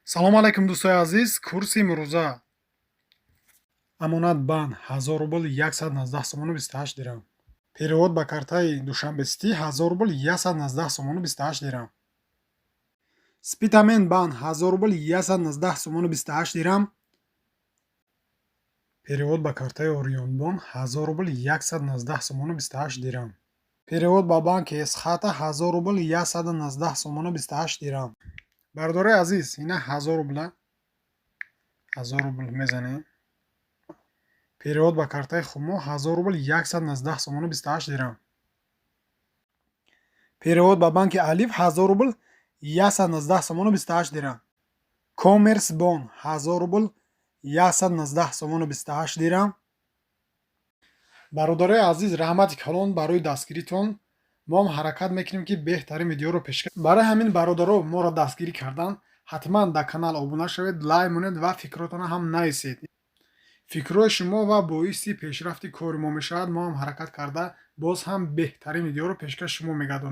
Салому алайкум, дӯстои азиз. Курси имрӯза: Амонатбанк, 1000 рубл 119 сомону 28 дирам. Перевод ба картаи Душанбе Сити, 1000 рубл 119 сомону 28 дирам. Спитамен Банк, 1000 рубл 119 сомону 28 дирам. Перевод ба картаи Орионбонк, 1000 рубл 119 сомону 28 дирам. Перевод ба банки Эсхата, 1000 рубл 119 сомону 28 дирам. Бародарои азиз, ина 1000 рубла, 1000 рубл мезанем. Перевод ба картаи Хумо, 1000 рубл 119 сомону 28 дирам. Перевод ба банки Алиф, 1000 рубл 119 сомону 28 дирам. Коммерсбонк, 1000 рубл 119 сомону 28 дирам. Бародарои азиз, раҳмати калон барои дастгиритон. Мо ҳам ҳаракат мекунем, ки беҳтарин видеоро пешкаш. Барои ҳамин, бародаро, моро дастгирӣ кардан ҳатман дар канал обуна шавед, лайк монед ва фикротонро ҳам нависед. Фикрҳои шумо ва боиси пешрафти кори мо мешавад. Мо ҳам ҳаракат карда, боз ҳам беҳтарин видеоро пешкаши шумо мегардонем.